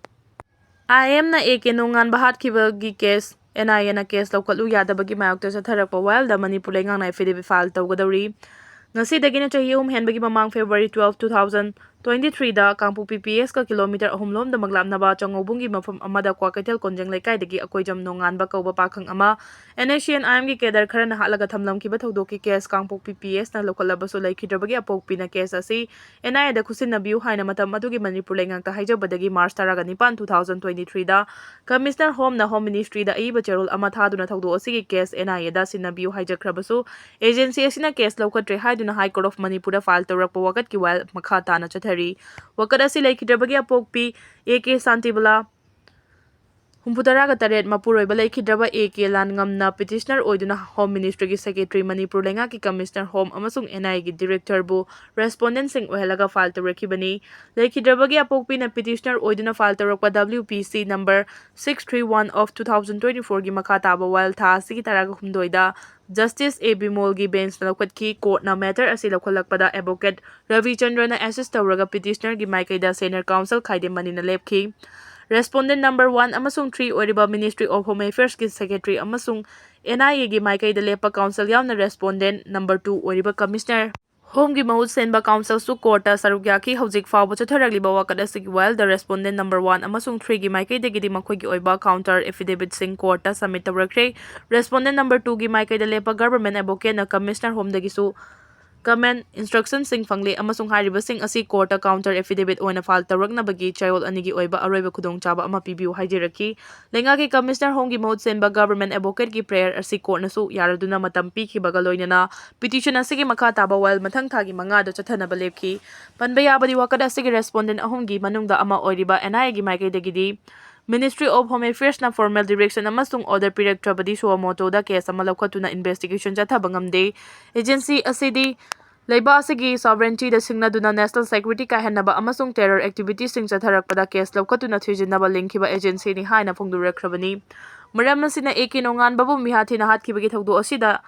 IMꯅ AK ꯅꯣꯡꯉꯥꯟꯕ ꯍꯥꯠꯈꯤꯕꯒꯤ case, NIAꯅ case ꯂꯧꯈꯠꯂꯨ ꯌꯥꯗꯕꯒꯤ ꯃꯥꯌꯣꯛꯇ ꯆꯠꯊꯔꯛꯄ ꯋꯥꯌꯦꯜꯗ ꯃꯅꯤꯄꯨꯔ ꯂꯩꯉꯥꯛꯅ affidavit file ꯇꯧꯒꯗꯧꯔꯤ꯫ ꯉꯁꯤꯗꯒꯤꯅ ꯆꯍꯤ ꯑꯍꯨꯝ ꯍꯦꯟꯕꯒꯤ ꯃꯃꯥꯡ February twelve, two thousand twenty threeꯗ ꯀꯥꯡꯄꯣꯛꯄꯤ PSꯀ kilometre ꯑꯍꯨꯝ ꯂꯣꯝꯗ ꯃꯛꯂꯥꯞꯅꯕ ꯆꯉꯧꯕꯨꯡꯒꯤ ꯃꯐꯝ ꯑꯃꯗ ꯀ꯭ꯋꯥꯀꯩꯊꯦꯜ ꯀꯣꯟꯖꯦꯡ ꯂꯩꯀꯥꯏꯗꯒꯤ ꯑꯀꯣꯏꯖꯝ ꯅꯣꯡꯉꯥꯟꯕ ꯀꯧꯕ ꯄꯥꯈꯪ ꯑꯃ NSCN-IMꯒꯤ cadre ꯈꯔꯅ ꯍꯥꯠꯂꯒ ꯊꯝꯂꯝꯈꯤꯕ ꯊꯧꯗꯣꯛꯀꯤ case ꯀꯥꯡꯄꯣꯛꯄꯤ PSꯅ ꯂꯧꯈꯠꯂꯕꯁꯨ ꯂꯩꯈꯤꯗ꯭ꯔꯕꯒꯤ ꯑꯄꯣꯛꯄꯤꯅ case ꯑꯁꯤ NIAꯗ ꯈꯨꯠꯁꯤꯟꯅꯕꯤꯌꯨ ꯍꯥꯏꯅ ꯃꯇꯝ ꯑꯗꯨꯒꯤ ꯃꯅꯤꯄꯨꯔ ꯂꯩꯉꯥꯛꯇ ꯍꯥꯏꯖꯕꯗꯒꯤ March ꯇꯔꯥꯒ ꯅꯤꯄꯥꯟ, two thousand twenty threeꯗ Commissioner Homeꯅ Home Ministryꯗ ꯑꯏꯕ ꯆꯦꯔꯣꯜ ꯑꯃ ꯊꯥꯗꯨꯅ ꯊꯧꯗꯣꯛ ꯑꯁꯤꯒꯤ case NIAꯗ ꯁꯤꯟꯅꯕꯤꯌꯨ ꯍꯥꯏꯖꯈ꯭ꯔꯕꯁꯨ agency ꯑꯁꯤꯅ case ꯂꯧꯈꯠꯇ꯭ꯔꯦ ꯍꯥꯏꯗꯨꯅ High Court of ꯃꯅꯤꯄꯨꯔꯗ file ꯇꯧꯔꯛꯄ ꯋꯥꯀꯠꯀꯤ ꯋꯥꯌꯦꯜ ꯃꯈꯥ ꯇꯥꯅ ꯆꯠꯊꯔꯤ꯫ ꯋꯥꯀꯠ ꯑꯁꯤ ꯂꯩꯈꯤꯗ꯭ꯔꯕꯒꯤ ꯑꯄꯣꯛꯄꯤ AK ꯁꯥꯟꯇꯤꯕꯂꯥ, ꯍꯨꯝꯐꯨ ꯇꯔꯥꯒ ꯇꯔꯦꯠ ꯃꯄꯨꯔꯣꯏꯕ ꯂꯩꯈꯤꯗ꯭ꯔꯕ AK ꯂꯥꯟꯉꯝꯅ petitioner ꯑꯣꯏꯗꯨꯅ Home Ministryꯒꯤ secretary, ꯃꯅꯤꯄꯨꯔ ꯂꯩꯉꯥꯛꯀꯤ Commissioner Home ꯑꯃꯁꯨꯡ NIAꯒꯤ directorꯕꯨ respondentꯁꯤꯡ ꯑꯣꯏꯍꯜꯂꯒ file ꯇꯧꯔꯛꯈꯤꯕꯅꯤ꯫ ꯂꯩꯈꯤꯗ꯭ꯔꯕꯒꯤ ꯑꯄꯣꯛꯄꯤꯅ petitioner ꯑꯣꯏꯗꯨꯅ file ꯇꯧꯔꯛꯄ WPC number six three one of two thousand twenty fourꯒꯤ ꯃꯈꯥ ꯇꯥꯕ ꯋꯥꯌꯦꯜ ꯊꯥ ꯑꯁꯤꯒꯤ ꯇꯔꯥꯒ ꯍꯨꯝꯗꯣꯏꯗ Justice A ꯕꯤꯃꯣꯜꯒꯤ benchꯅ ꯂꯧꯈꯠꯈꯤ꯫ Courtꯅ matter ꯑꯁꯤ ꯂꯧꯈꯠꯂꯛꯄꯗ advocate ꯔꯕꯤꯆꯟꯗ꯭ꯔꯅ assist ꯇꯧꯔꯒ petitionerꯒꯤ ꯃꯥꯏꯀꯩꯗ senior counsel ꯈꯥꯏꯗꯦꯝ ꯃꯅꯤꯅ ꯂꯦꯞꯈꯤ꯫ Respondent number one ꯑꯃꯁꯨꯡ three ꯑꯣꯏꯔꯤꯕ Ministry of Home Affairsꯀꯤ secretary ꯑꯃꯁꯨꯡ NIAꯒꯤ ꯃꯥꯏꯀꯩꯗ ꯂꯦꯞꯄ counsel ꯌꯥꯎꯅ respondent number two ꯑꯣꯏꯔꯤꯕ Commissioner Homeꯒꯤ ꯃꯍꯨꯠ ꯁꯤꯟꯕ counselꯁꯨ courtꯇ ꯁꯔꯨꯛ ꯌꯥꯈꯤ꯫ ꯍꯧꯖꯤꯛ ꯐꯥꯎꯕ ꯆꯠꯊꯔꯛꯂꯤꯕ ꯋꯥꯀꯠ ꯑꯁꯤꯒꯤ ꯋꯥꯌꯦꯜꯗ respondent number one ꯑꯃꯁꯨꯡ threeꯒꯤ ꯃꯥꯏꯀꯩꯗꯒꯤꯗꯤ ꯃꯈꯣꯏꯒꯤ ꯑꯣꯏꯕ counter affidavitꯁꯤꯡ courtꯇ submit ꯇꯧꯔꯛꯈ꯭ꯔꯦ꯫ Respondent number twoꯒꯤ ꯃꯥꯏꯀꯩꯗ ꯂꯦꯞꯄ government advocateꯅ Commissioner Homeꯗꯒꯤꯁꯨ comment instructionꯁꯤꯡ ꯐꯪꯂꯦ ꯑꯃꯁꯨꯡ ꯍꯥꯏꯔꯤꯕꯁꯤꯡ ꯑꯁꯤ courtꯇ counter affidavit ꯑꯣꯏꯅ file ꯇꯧꯔꯛꯅꯕꯒꯤ ꯆꯌꯣꯜ ꯑꯅꯤꯒꯤ ꯑꯣꯏꯕ ꯑꯔꯣꯏꯕ ꯈꯨꯗꯣꯡꯆꯥꯕ ꯑꯃ ꯄꯤꯕꯤꯌꯨ ꯍꯥꯏꯖꯔꯛꯈꯤ꯫ ꯂꯩꯉꯥꯛꯀꯤ Commissioner Homeꯒꯤ ꯃꯍꯨꯠ ꯁꯤꯟꯕ government advocateꯀꯤ prayer ꯑꯁꯤ courtꯅꯁꯨ ꯌꯥꯔꯗꯨꯅ ꯃꯇꯝ ꯄꯤꯈꯤꯕꯒ ꯂꯣꯏꯅꯅ petition ꯑꯁꯤꯒꯤ ꯃꯈꯥ ꯇꯥꯕ ꯋꯥꯌꯦꯜ ꯃꯊꯪ ꯊꯥꯒꯤ ꯃꯉꯥꯗ ꯆꯠꯊꯅꯕ ꯂꯦꯞꯈꯤ꯫ ꯄꯟꯕ ꯌꯥꯕꯗꯤ, ꯋꯥꯀꯠ ꯑꯁꯤꯒꯤ respondent ꯑꯍꯨꯝꯒꯤ ꯃꯅꯨꯡꯗ ꯑꯃ ꯑꯣꯏꯔꯤꯕ NIAꯒꯤ ꯃꯥꯏꯀꯩꯗꯒꯤꯗꯤ Ministry of Home Affairsꯅ formal direction ꯑꯃꯁꯨꯡ order ꯄꯤꯔꯛꯇ꯭ꯔꯕꯗꯤ suo motoꯗ case ꯑꯃ ꯂꯧꯈꯠꯇꯨꯅ investigation ꯆꯠꯊꯕ ꯉꯝꯗꯦ꯫ Agency ꯑꯁꯤꯗꯤ ꯂꯩꯕꯥꯛ ꯑꯁꯤꯒꯤ sovereigntyꯗ ꯁꯤꯡꯅꯗꯨꯅ national security ꯀꯥꯏꯍꯟꯅꯕ ꯑꯃꯁꯨꯡ terror activityꯁꯤꯡ ꯆꯠꯊꯔꯛꯄꯗ case ꯂꯧꯈꯠꯇꯨꯅ ꯊꯤꯖꯤꯟꯅꯕ ꯂꯤꯡꯈꯤꯕ agencyꯅꯤ ꯍꯥꯏꯅ ꯐꯣꯡꯗꯣꯔꯛꯈ꯭ꯔꯕꯅꯤ꯫ ꯃꯔꯝ ꯑꯁꯤꯅ ꯑꯦ ꯀꯦ ꯅꯣꯡꯉꯥꯟꯕꯕꯨ ꯃꯤꯍꯥꯊꯤꯅ ꯍꯥꯠꯈꯤꯕꯒꯤ ꯊꯧꯗꯣꯛ ꯑꯁꯤꯗ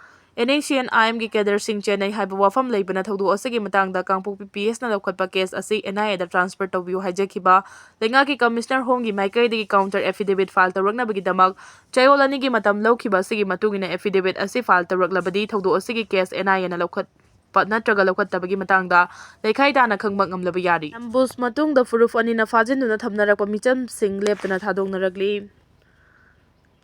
N H C N I Mꯒꯤ cadreꯁꯤꯡ ꯆꯦꯟꯅꯩ ꯍꯥꯏꯕ ꯋꯥꯐꯝ ꯂꯩꯕꯅ ꯊꯧꯗꯣꯛ ꯑꯁꯤꯒꯤ ꯃꯇꯥꯡꯗ ꯀꯥꯡꯄꯣꯛꯄꯤ P Sꯅ ꯂꯧꯈꯠꯄ case ꯑꯁꯤ N I Aꯗ transfer ꯇꯧꯕꯤꯌꯨ ꯍꯥꯏꯖꯈꯤꯕ ꯂꯩꯉꯥꯛꯀꯤ Commissioner Homeꯒꯤ ꯃꯥꯏꯀꯩꯗꯒꯤ counter affidavit file ꯇꯧꯔꯛꯅꯕꯒꯤꯗꯃꯛ ꯆꯌꯣꯜ ꯑꯅꯤꯒꯤ ꯃꯇꯝ ꯂꯧꯈꯤꯕ ꯑꯁꯤꯒꯤ ꯃꯇꯨꯡ ꯏꯟꯅ affidavit ꯑꯁꯤ file ꯇꯧꯔꯛꯂꯕꯗꯤ ꯊꯧꯗꯣꯛ ꯑꯁꯤꯒꯤ case N I Aꯅ ꯂꯧꯈꯠꯄ ꯅꯠꯇ꯭ꯔꯒ ꯂꯧꯈꯠꯇꯕꯒꯤ ꯃꯇꯥꯡꯗ ꯂꯩꯈꯥꯏ ꯇꯥꯅ ꯈꯪꯕ ꯉꯝꯂꯕ ꯌꯥꯔꯤ꯫ Ambush ꯃꯇꯨꯡꯗ ꯐꯨꯔꯨꯞ ꯑꯅꯤꯅ ꯐꯥꯖꯤꯟꯗꯨꯅ ꯊꯝꯅꯔꯛꯄ ꯃꯤꯆꯝꯁꯤꯡ ꯂꯦꯞꯇꯅ ꯊꯥꯗꯣꯛꯅꯔꯛꯂꯤ꯫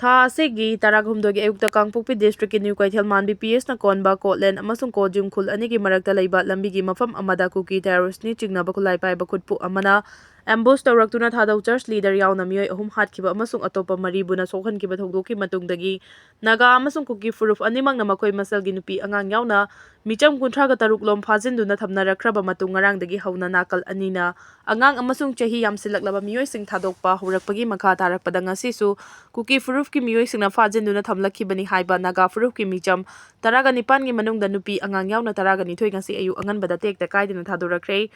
ꯊꯥ ꯑꯁꯤꯒꯤ ꯇꯔꯥꯍꯨꯝꯗꯣꯏꯒꯤ ꯑꯌꯨꯛꯇ ꯀꯥꯡꯄꯣꯛꯄꯤ districtꯀꯤ ꯅ꯭ꯌꯨ ꯀꯩꯊꯦꯜ ꯃꯥꯟꯕꯤ P Sꯅ ꯀꯣꯟꯕ ꯀꯣꯠꯂꯦꯟ ꯑꯃꯁꯨꯡ ꯀꯣꯠꯖꯤꯝ ꯈꯨꯜ ꯑꯅꯤꯒꯤ ꯃꯔꯛꯇ ꯂꯩꯕ ꯂꯝꯕꯤꯒꯤ ꯃꯐꯝ ꯑꯃꯗ ꯀꯨꯀꯤ terroristꯅꯤ ꯆꯤꯡꯅꯕ ꯈꯨꯠꯂꯥꯏ ꯄꯥꯏꯕ ꯈꯨꯠꯄꯨ ꯑꯃꯅ ambush ꯇꯧꯔꯛꯇꯨꯅ ꯊꯥꯗꯣꯛ church leader ꯌꯥꯎꯅ ꯃꯤꯑꯣꯏ ꯑꯍꯨꯝ ꯍꯥꯠꯈꯤꯕ ꯑꯃꯁꯨꯡ ꯑꯇꯣꯞꯄ ꯃꯔꯤꯕꯨꯅ ꯁꯣꯛꯍꯟꯈꯤꯕ ꯊꯧꯗꯣꯛꯀꯤ ꯃꯇꯨꯡꯗꯒꯤ ꯅꯥꯒꯥ ꯑꯃꯁꯨꯡ ꯀꯨꯀꯤ ꯐꯨꯔꯨꯞ ꯑꯅꯤꯃꯛꯅ ꯃꯈꯣꯏ ꯃꯁꯦꯜꯒꯤ ꯅꯨꯄꯤ ꯑꯉꯥꯡ ꯌꯥꯎꯅ ꯃꯤꯆꯝ ꯀꯨꯟꯊ꯭ꯔꯥꯒ ꯇꯔꯨꯛ ꯂꯣꯝ ꯐꯥꯖꯤꯟꯗꯨꯅ ꯊꯝꯅꯔꯛꯈ꯭ꯔꯕ ꯃꯇꯨꯡ ꯉꯔꯥꯡꯗꯒꯤ ꯍꯧꯅ ꯅꯥꯀꯜ ꯑꯅꯤꯅ ꯑꯉꯥꯡ ꯑꯃꯁꯨꯡ ꯆꯍꯤ ꯌꯥꯝꯁꯤꯜꯂꯛꯂꯕ ꯃꯤꯑꯣꯏꯁꯤꯡ ꯊꯥꯗꯣꯛꯄ ꯍꯧꯔꯛꯄꯒꯤ ꯃꯈꯥ ꯇꯥꯔꯛꯄꯗ ꯉꯁꯤꯁꯨ ꯀꯨꯀꯤ ꯐꯨꯔꯨꯞꯀꯤ ꯃꯤꯑꯣꯏꯁꯤꯡꯅ ꯐꯥꯖꯤꯟꯗꯨꯅ ꯊꯝꯂꯛꯈꯤꯕꯅꯤ ꯍꯥꯏꯕ ꯅꯥꯒꯥ ꯐꯨꯔꯨꯞꯀꯤ ꯃꯤꯆꯝ ꯇꯔꯥꯒ ꯅꯤꯄꯥꯟꯒꯤ ꯃꯅꯨꯡꯗ ꯅꯨꯄꯤ ꯑꯉꯥꯡ ꯌꯥꯎꯅ ꯇꯔꯥꯒ ꯅꯤꯊꯣꯏ ꯉꯁꯤ ꯑꯌꯨꯛ ꯑꯉꯟꯕꯗ ꯇꯦꯛꯇ ꯀꯥꯏꯗꯅ ꯊꯥꯗꯣꯔꯛꯈ꯭ꯔꯦ꯫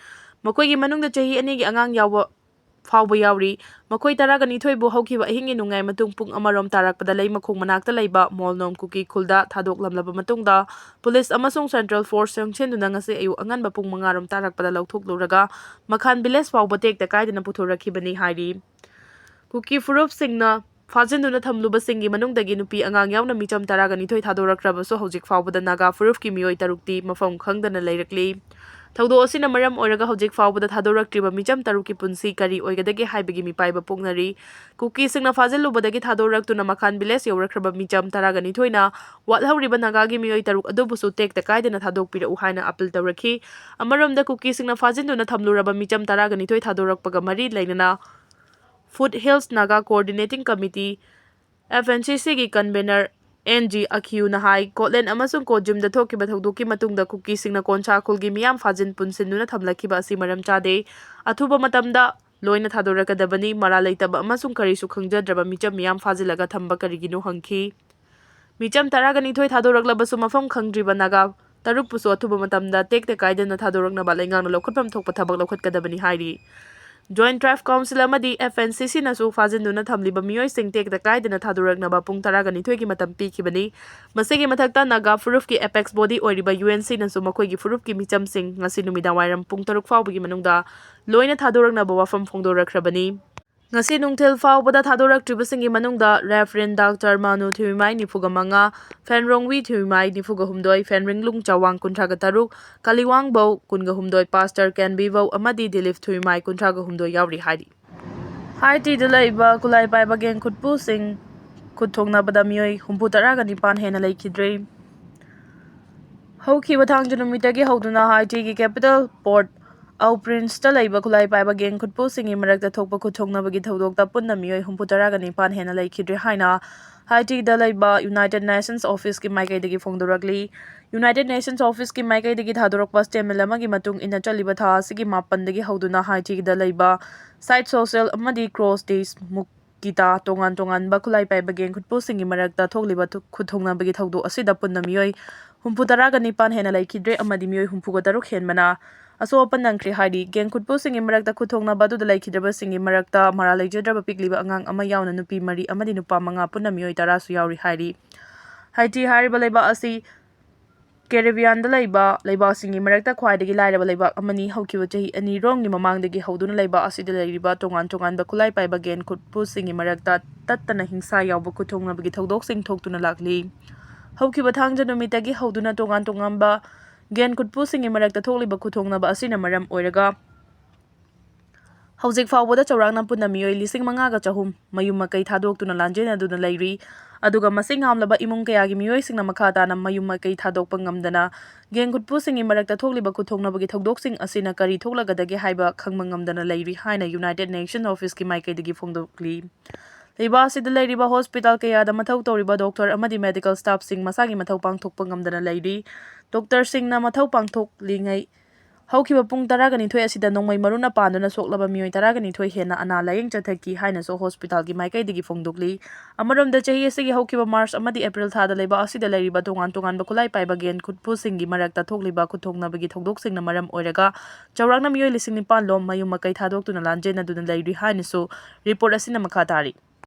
ꯃꯈꯣꯏꯒꯤ ꯃꯅꯨꯡꯗ ꯆꯍꯤ ꯑꯅꯤꯒꯤ ꯑꯉꯥꯡ ꯌꯥꯎꯕ ꯐꯥꯎꯕ ꯌꯥꯎꯔꯤ꯫ ꯃꯈꯣꯏ ꯇꯔꯥꯒ ꯅꯤꯊꯣꯏꯕꯨ ꯍꯧꯈꯤꯕ ꯑꯍꯤꯡꯒꯤ ꯅꯣꯡꯌꯥꯏ ꯃꯇꯨꯡ ꯄꯨꯡ ꯑꯃꯔꯣꯝ ꯇꯥꯔꯛꯄꯗ ꯂꯩꯃꯈꯣꯡ ꯃꯅꯥꯛꯇ ꯂꯩꯕ ꯃꯣꯜꯅꯣꯝ ꯀꯨꯀꯤ ꯈꯨꯜꯗ ꯊꯥꯗꯣꯛꯂꯝꯂꯕ ꯃꯇꯨꯡꯗ ꯄꯨꯂꯤꯁ ꯑꯃꯁꯨꯡ central force ꯆꯪꯁꯤꯟꯗꯨꯅ ꯉꯁꯤ ꯑꯌꯨꯛ ꯑꯉꯟꯕ ꯄꯨꯡ ꯃꯉꯥꯔꯣꯝ ꯇꯥꯔꯛꯄꯗ ꯂꯧꯊꯣꯛꯂꯨꯔꯒ ꯃꯈꯥꯟ village ꯐꯥꯎꯕ ꯇꯦꯛꯇ ꯀꯥꯏꯗꯅ ꯄꯨꯊꯣꯔꯛꯈꯤꯕꯅꯤ ꯍꯥꯏꯔꯤ꯫ ꯀꯨꯀꯤ ꯐꯨꯔꯨꯞꯁꯤꯡꯅ ꯐꯥꯖꯤꯟꯗꯨꯅ ꯊꯝꯂꯨꯕꯁꯤꯡꯒꯤ ꯃꯅꯨꯡꯗꯒꯤ ꯅꯨꯄꯤ ꯑꯉꯥꯡ ꯌꯥꯎꯅ ꯃꯤꯆꯝ ꯇꯔꯥꯒ ꯅꯤꯊꯣꯏ ꯊꯥꯗꯣꯔꯛꯈ꯭ꯔꯕꯁꯨ ꯍꯧꯖꯤꯛ ꯐꯥꯎꯕꯗ ꯅꯥꯒꯥ ꯐꯨꯔꯨꯞꯀꯤ ꯃꯤꯑꯣꯏ ꯇꯔꯨꯛꯇꯤ ꯃꯐꯝ ꯈꯪꯗꯅ ꯂꯩꯔꯛꯂꯤ꯫ ꯊꯧꯗꯣꯛ ꯑꯁꯤꯅ ꯃꯔꯝ ꯑꯣꯏꯔꯒ ꯍꯧꯖꯤꯛ ꯐꯥꯎꯕꯗ ꯊꯥꯗꯣꯔꯛꯇ꯭ꯔꯤꯕ ꯃꯤꯆꯝ ꯇꯔꯨꯛꯀꯤ ꯄꯨꯟꯁꯤ ꯀꯔꯤ ꯑꯣꯏꯒꯗꯒꯦ ꯍꯥꯏꯕꯒꯤ ꯃꯤꯄꯥꯏꯕ ꯄꯣꯛꯅꯔꯤ꯫ ꯀꯨꯀꯤꯁꯤꯡꯅ ꯐꯥꯖꯤꯜꯂꯨꯕꯗꯒꯤ ꯊꯥꯗꯣꯔꯛꯇꯨꯅ ꯃꯈꯥꯟ village ꯌꯧꯔꯛꯈ꯭ꯔꯕ ꯃꯤꯆꯝ ꯇꯔꯥꯒ ꯅꯤꯊꯣꯏꯅ ꯋꯥꯠꯍꯧꯔꯤꯕ ꯅꯥꯒꯥꯒꯤ ꯃꯤꯑꯣꯏ ꯇꯔꯨꯛ ꯑꯗꯨꯕꯨꯁꯨ ꯇꯦꯛꯇ ꯀꯥꯏꯗꯅ ꯊꯥꯗꯣꯛꯄꯤꯔꯛꯎ ꯍꯥꯏꯅ appeal ꯇꯧꯔꯛꯈꯤ꯫ ꯑꯃꯔꯣꯝꯗ ꯀꯨꯀꯤꯁꯤꯡꯅ ꯐꯥꯖꯤꯟꯗꯨꯅ ꯊꯝꯂꯨꯔꯕ ꯃꯤꯆꯝ ꯇꯔꯥꯒ ꯅꯤꯊꯣꯏ ꯊꯥꯗꯣꯔꯛꯄꯒ ꯃꯔꯤ ꯂꯩꯅꯅ Foothills Naga Coordinating Committee, F N C Cꯒꯤ convener N G Akhiuꯅ ꯍꯥꯏ, ꯀꯣꯠꯂꯦꯟ ꯑꯃꯁꯨꯡ ꯀꯣꯠꯖꯤꯝꯗ ꯊꯣꯛꯈꯤꯕ ꯊꯧꯗꯣꯛꯀꯤ ꯃꯇꯨꯡꯗ ꯀꯨꯀꯤꯁꯤꯡꯅ ꯀꯣꯟꯁꯥ ꯈꯨꯜꯒꯤ ꯃꯤꯌꯥꯝ ꯐꯥꯖꯤꯟ ꯄꯨꯟꯁꯤꯟꯗꯨꯅ ꯊꯝꯂꯛꯈꯤꯕ ꯑꯁꯤ ꯃꯔꯝ ꯆꯥꯗꯦ꯫ ꯑꯊꯨꯕ ꯃꯇꯝꯗ ꯂꯣꯏꯅ ꯊꯥꯗꯣꯔꯛꯀꯗꯕꯅꯤ꯫ ꯃꯔꯥꯜ ꯂꯩꯇꯕ ꯑꯃꯁꯨꯡ ꯀꯔꯤꯁꯨ ꯈꯪꯖꯗ꯭ꯔꯕ ꯃꯤꯆꯝ ꯃꯤꯌꯥꯝ ꯐꯥꯖꯤꯜꯂꯒ ꯊꯝꯕ ꯀꯔꯤꯒꯤꯅꯣ ꯍꯪꯈꯤ꯫ ꯃꯤꯆꯝ ꯇꯔꯥꯒ ꯅꯤꯊꯣꯏ ꯊꯥꯗꯣꯔꯛꯂꯕꯁꯨ ꯃꯐꯝ ꯈꯪꯗ꯭ꯔꯤꯕ ꯅꯥꯒꯥ ꯇꯔꯨꯛꯄꯨꯁꯨ ꯑꯊꯨꯕ ꯃꯇꯝꯗ ꯇꯦꯛꯇ ꯀꯥꯏꯗꯅ ꯊꯥꯗꯣꯔꯛꯅꯕ ꯂꯩꯉꯥꯛꯅ ꯂꯧꯈꯠꯐꯝ ꯊꯣꯛꯄ ꯊꯕꯛ ꯂꯧꯈꯠꯀꯗꯕꯅꯤ ꯍꯥꯏꯔꯤ꯫ Joint Tribe Council ꯑꯃꯗꯤ F N C Cꯅꯁꯨ ꯐꯥꯖꯤꯟꯗꯨꯅ ꯊꯝꯂꯤꯕ ꯃꯤꯑꯣꯏꯁꯤꯡ ꯇꯦꯛꯇ ꯀꯥꯏꯗꯅ ꯊꯥꯗꯣꯔꯛꯅꯕ ꯄꯨꯡ ꯇꯔꯥꯒ ꯅꯤꯊꯣꯏꯒꯤ ꯃꯇꯝ ꯄꯤꯈꯤꯕꯅꯤ꯫ ꯃꯁꯤꯒꯤ ꯃꯊꯛꯇ ꯅꯥꯒꯥ ꯐꯨꯔꯨꯞꯀꯤ apex body ꯑꯣꯏꯔꯤꯕ U N Cꯅꯁꯨ ꯃꯈꯣꯏꯒꯤ ꯐꯨꯔꯨꯞꯀꯤ ꯃꯤꯆꯝꯁꯤꯡ ꯉꯁꯤ ꯅꯨꯃꯤꯗꯥꯡ ꯋꯥꯏꯔꯝ ꯄꯨꯡ ꯇꯔꯨꯛ ꯐꯥꯎꯕꯒꯤ ꯃꯅꯨꯡꯗ ꯂꯣꯏꯅ ꯊꯥꯗꯣꯔꯛꯅꯕ ꯋꯥꯐꯝ ꯐꯣꯡꯗꯣꯔꯛꯈ꯭ꯔꯕꯅꯤ꯫ ꯉꯁꯤ ꯅꯨꯡꯊꯤꯜ ꯐꯥꯎꯕꯗ ꯊꯥꯗꯣꯔꯛꯇ꯭ꯔꯤꯕꯁꯤꯡꯒꯤ ꯃꯅꯨꯡꯗ Reverend Doctor ꯃꯥꯅꯨ ꯊꯤꯌꯨꯃꯥꯏ ꯅꯤꯐꯨꯒ ꯃꯉꯥ, ꯐꯦꯟꯔꯣꯡꯋꯤ ꯊꯤꯌꯨꯃꯥꯏ ꯅꯤꯐꯨꯒ ꯍꯨꯝꯗꯣꯏ, ꯐꯦꯟꯔꯤꯡꯂꯨꯡ ꯆꯋꯥꯡ ꯀꯨꯟꯊ꯭ꯔꯥꯒ ꯇꯔꯨꯛ, ꯀꯥꯂꯤꯋꯥꯡꯕꯧ ꯀꯨꯟꯒ ꯍꯨꯝꯗꯣꯏ, ꯄꯥꯁꯇꯔ ꯀꯦꯟꯕꯤꯕꯧ ꯑꯃꯗꯤ ꯗꯤꯂꯤꯞ ꯊꯨꯏꯃꯥꯏ ꯀꯨꯟꯊ꯭ꯔꯥꯒ ꯍꯨꯝꯗꯣꯏ ꯌꯥꯎꯔꯤ ꯍꯥꯏꯔꯤ꯫ ꯍꯥꯏꯇꯤꯗ ꯂꯩꯕ ꯈꯨꯠꯂꯥꯏ ꯄꯥꯏꯕ ꯒꯦꯡ ꯈꯨꯠꯄꯨꯁꯤꯡ ꯈꯨꯠ ꯊꯣꯛꯅꯕꯗ ꯃꯤꯑꯣꯏ ꯍꯨꯝꯐꯨ ꯇꯔꯥꯒ ꯅꯤꯄꯥꯟ ꯍꯦꯟꯅ ꯂꯩꯈꯤꯗ꯭ꯔꯦ꯫ ꯍꯧꯈꯤꯕ ꯊꯥꯡꯖ ꯅꯨꯃꯤꯠꯇꯒꯤ ꯍꯧꯗꯨꯅ ꯍꯥꯏꯇꯤꯒꯤ capital Port-au-Prince-ꯇ ꯂꯩꯕ ꯈꯨꯠꯂꯥꯏ ꯄꯥꯏꯕ ꯒꯦꯡ ꯈꯨꯠꯄꯨꯁꯤꯡꯒꯤ ꯃꯔꯛꯇ ꯊꯣꯛꯄ ꯈꯨꯠ ꯊꯣꯛꯅꯕꯒꯤ ꯊꯧꯗꯣꯛꯇ ꯄꯨꯟꯅ ꯃꯤꯑꯣꯏ ꯍꯨꯝꯐꯨ ꯇꯔꯥꯒ ꯅꯤꯄꯥꯟ ꯍꯦꯟꯅ ꯂꯩꯈꯤꯗ꯭ꯔꯦ ꯍꯥꯏꯅ ꯍꯥꯏꯇꯤꯗ ꯂꯩꯕ United Nations Office-ꯀꯤ ꯃꯥꯏꯀꯩꯗꯒꯤ ꯐꯣꯡꯗꯣꯔꯛꯂꯤ꯫ United Nations Office-ꯀꯤ ꯃꯥꯏꯀꯩꯗꯒꯤ ꯊꯥꯗꯣꯔꯛꯄ statement ꯑꯃꯒꯤ ꯃꯇꯨꯡ ꯏꯟꯅ, ꯆꯠꯂꯤꯕ ꯊꯥ ꯑꯁꯤꯒꯤ ꯃꯥꯄꯟꯗꯒꯤ ꯍꯧꯗꯨꯅ ꯍꯥꯏꯇꯤꯗ ꯂꯩꯕ Site Social ꯑꯃꯗꯤ Cross Days ꯃꯨꯛ ꯀꯤꯇꯥ ꯇꯣꯉꯥꯟ ꯇꯣꯉꯥꯟꯕ ꯈꯨꯠꯂꯥꯏ ꯄꯥꯏꯕ ꯒꯦꯡ ꯈꯨꯠꯄꯨꯁꯤꯡꯒꯤ ꯃꯔꯛꯇ ꯊꯣꯛꯂꯤꯕ ꯊꯨ-, ꯈꯨꯠ ꯊꯣꯛꯅꯕꯒꯤ ꯊꯧꯗꯣꯛ ꯑꯁꯤꯗ ꯄꯨꯟꯅ ꯃꯤꯑꯣꯏ ꯍꯨꯝꯐꯨ ꯇꯔꯥꯒ ꯅꯤꯄꯥꯟ ꯍꯦꯟꯅ ꯂꯩꯈꯤꯗ꯭ꯔꯦ ꯑꯃꯗꯤ ꯃꯤꯑꯣꯏ ꯍꯨꯝꯐꯨꯒ ꯇꯔꯨꯛ ꯍꯦꯟꯕꯅ ꯑꯁꯣꯛ ꯑꯄꯟ ꯅꯪꯈ꯭ꯔꯦ ꯍꯥꯏꯔꯤ꯫ ꯒꯦꯡ ꯈꯨꯠꯄꯨꯁꯤꯡꯒꯤ ꯃꯔꯛꯇ ꯈꯨꯠ ꯊꯣꯛꯅꯕ ꯑꯗꯨꯗ ꯂꯩꯈꯤꯗ꯭ꯔꯕꯁꯤꯡꯒꯤ ꯃꯔꯛꯇ ꯃꯔꯥꯜ ꯂꯩꯖꯗ꯭ꯔꯕ ꯄꯤꯛꯂꯤꯕ ꯑꯉꯥꯡ ꯑꯃ ꯌꯥꯎꯅ ꯅꯨꯄꯤ ꯃꯔꯤ ꯑꯃꯗꯤ ꯅꯨꯄꯥ ꯃꯉꯥ, ꯄꯨꯟꯅ ꯃꯤꯑꯣꯏ ꯇꯔꯥꯁꯨ ꯌꯥꯎꯔꯤ ꯍꯥꯏꯔꯤ꯫ ꯍꯥꯏꯇꯤ ꯍꯥꯏꯔꯤꯕ ꯂꯩꯕꯥꯛ ꯑꯁꯤ Caribbean-ꯗ ꯂꯩꯕ ꯂꯩꯕꯥꯛꯁꯤꯡꯒꯤ ꯃꯔꯛꯇ ꯈ꯭ꯋꯥꯏꯗꯒꯤ ꯂꯥꯏꯔꯕ ꯂꯩꯕꯥꯛ ꯑꯃꯅꯤ꯫ ꯍꯧꯈꯤꯕ ꯆꯍꯤ ꯑꯅꯤꯔꯣꯝꯒꯤ ꯃꯃꯥꯡꯗꯒꯤ ꯍꯧꯗꯨꯅ ꯂꯩꯕꯥꯛ ꯑꯁꯤꯗ ꯂꯩꯔꯤꯕ ꯇꯣꯉꯥꯟ ꯇꯣꯉꯥꯟꯕ ꯈꯨꯠꯂꯥꯏ ꯄꯥꯏꯕ ꯒꯦꯡ ꯈꯨꯠꯄꯨꯁꯤꯡꯒꯤ ꯃꯔꯛꯇ ꯇꯠꯇꯅ ꯍꯤꯡꯁꯥ ꯌꯥꯎꯕ ꯈꯨꯠ ꯊꯣꯛꯅꯕꯒꯤ ꯊꯧꯗꯣꯛꯁꯤꯡ ꯊꯣꯛꯇꯨꯅ ꯂꯥꯛꯂꯤ꯫ ꯍꯧꯈꯤꯕ ꯊꯥꯡꯖ ꯅꯨꯃꯤꯠꯇꯒꯤ ꯍꯧꯗꯨꯅ ꯇꯣꯉꯥꯟ ꯇꯣꯉꯥꯟꯕ ꯒꯦꯡ ꯈꯨꯠꯄꯨꯁꯤꯡꯒꯤ ꯃꯔꯛꯇ ꯊꯣꯛꯂꯤꯕ ꯈꯨꯠ ꯊꯣꯛꯅꯕ ꯑꯁꯤꯅ ꯃꯔꯝ ꯑꯣꯏꯔꯒ ꯍꯧꯖꯤꯛ ꯐꯥꯎꯕꯗ ꯆꯥꯎꯔꯥꯛꯅ ꯄꯨꯟꯅ ꯃꯤꯑꯣꯏ ꯂꯤꯁꯤꯡ ꯃꯉꯥꯒ ꯆꯍꯨꯝ ꯃꯌꯨꯝ ꯃꯀꯩ ꯊꯥꯗꯣꯛꯇꯨꯅ ꯂꯥꯟꯖꯦꯟꯅꯗꯨꯅ ꯂꯩꯔꯤ꯫ ꯑꯗꯨꯒ ꯃꯁꯤꯡ ꯌꯥꯝꯂꯕ ꯏꯃꯨꯡ ꯀꯌꯥꯒꯤ ꯃꯤꯑꯣꯏꯁꯤꯡꯅ ꯃꯈꯥ ꯇꯥꯅ ꯃꯌꯨꯝ ꯃꯀꯩ ꯊꯥꯗꯣꯛꯄ ꯉꯝꯗꯅ ꯒꯦꯡ ꯈꯨꯠꯄꯨꯁꯤꯡꯒꯤ ꯃꯔꯛꯇ ꯊꯣꯛꯂꯤꯕ ꯈꯨꯠ ꯊꯣꯛꯅꯕꯒꯤ ꯊꯧꯗꯣꯛꯁꯤꯡ ꯑꯁꯤꯅ ꯀꯔꯤ ꯊꯣꯛꯂꯒꯗꯒꯦ ꯍꯥꯏꯕ ꯈꯪꯕ ꯉꯝꯗꯅ ꯂꯩꯔꯤ ꯍꯥꯏꯅ United Nation Office-ꯀꯤ ꯃꯥꯏꯀꯩꯗꯒꯤ ꯐꯣꯡꯗꯣꯛꯂꯤ꯫ ꯂꯩꯕꯥꯛ ꯑꯁꯤꯗ ꯂꯩꯔꯤꯕ hospital ꯀꯌꯥꯗ ꯃꯊꯧ ꯇꯧꯔꯤꯕ doctor ꯑꯃꯗꯤ medical staff-ꯁꯤꯡ ꯃꯁꯥꯒꯤ ꯃꯊꯧ ꯄꯥꯡꯊꯣꯛꯄ ꯉꯝꯗꯅ ꯂꯩꯔꯤ꯫ Doctor-ꯁꯤꯡꯅ ꯃꯊꯧ ꯄꯥꯡꯊꯣꯛꯂꯤꯉꯩ ꯍꯧꯈꯤꯕ ꯄꯨꯡ ꯇꯔꯥꯒ ꯅꯤꯊꯣꯏ ꯑꯁꯤꯗ ꯅꯣꯡꯃꯩ ꯃꯔꯨꯅ ꯄꯥꯟꯗꯨꯅ ꯁꯣꯛꯂꯕ ꯃꯤꯑꯣꯏ ꯇꯔꯥꯒ ꯅꯤꯊꯣꯏ ꯍꯦꯟꯅ ꯑꯅꯥ ꯂꯥꯌꯦꯡ ꯆꯠꯊꯈꯤ ꯍꯥꯏꯅꯁꯨ ꯍꯣꯁꯄꯤꯇꯥꯜꯒꯤ ꯃꯥꯏꯀꯩꯗꯒꯤ ꯐꯣꯡꯗꯣꯛꯂꯤ꯫ ꯑꯃꯔꯣꯝꯗ, ꯆꯍꯤ ꯑꯁꯤꯒꯤ ꯍꯧꯈꯤꯕ ꯃꯥꯔꯆ ꯑꯃꯗꯤ ꯑꯦꯄ꯭ꯔꯤꯜ ꯊꯥꯗ ꯂꯩꯕꯥꯛ ꯑꯁꯤꯗ ꯂꯩꯔꯤꯕ ꯇꯣꯉꯥꯟ ꯇꯣꯉꯥꯟꯕ ꯈꯨꯠꯂꯥꯏ ꯄꯥꯏꯕ ꯒꯦꯟ ꯈꯨꯠꯄꯨꯁꯤꯡꯒꯤ ꯃꯔꯛꯇ ꯊꯣꯛꯂꯤꯕ ꯈꯨꯠꯊꯣꯛꯅꯕꯒꯤ ꯊꯧꯗꯣꯛꯁꯤꯡꯅ ꯃꯔꯝ ꯑꯣꯏꯔꯒ ꯆꯥꯎꯔꯥꯛꯅ ꯃꯤꯑꯣꯏ ꯂꯤꯁꯤꯡ ꯅꯤꯄꯥꯟ ꯂꯣꯝ ꯃꯌꯨꯝ ꯃꯀꯩ ꯊꯥꯗꯣꯛꯇꯨꯅ ꯂꯥꯟꯖꯦꯟꯅꯗꯨꯅ ꯂꯩꯔꯤ ꯍꯥꯏꯅꯁꯨ ꯔꯤꯄꯣꯔꯠ ꯑꯁꯤꯅ ꯃꯈꯥ ꯇꯥꯔꯤ꯫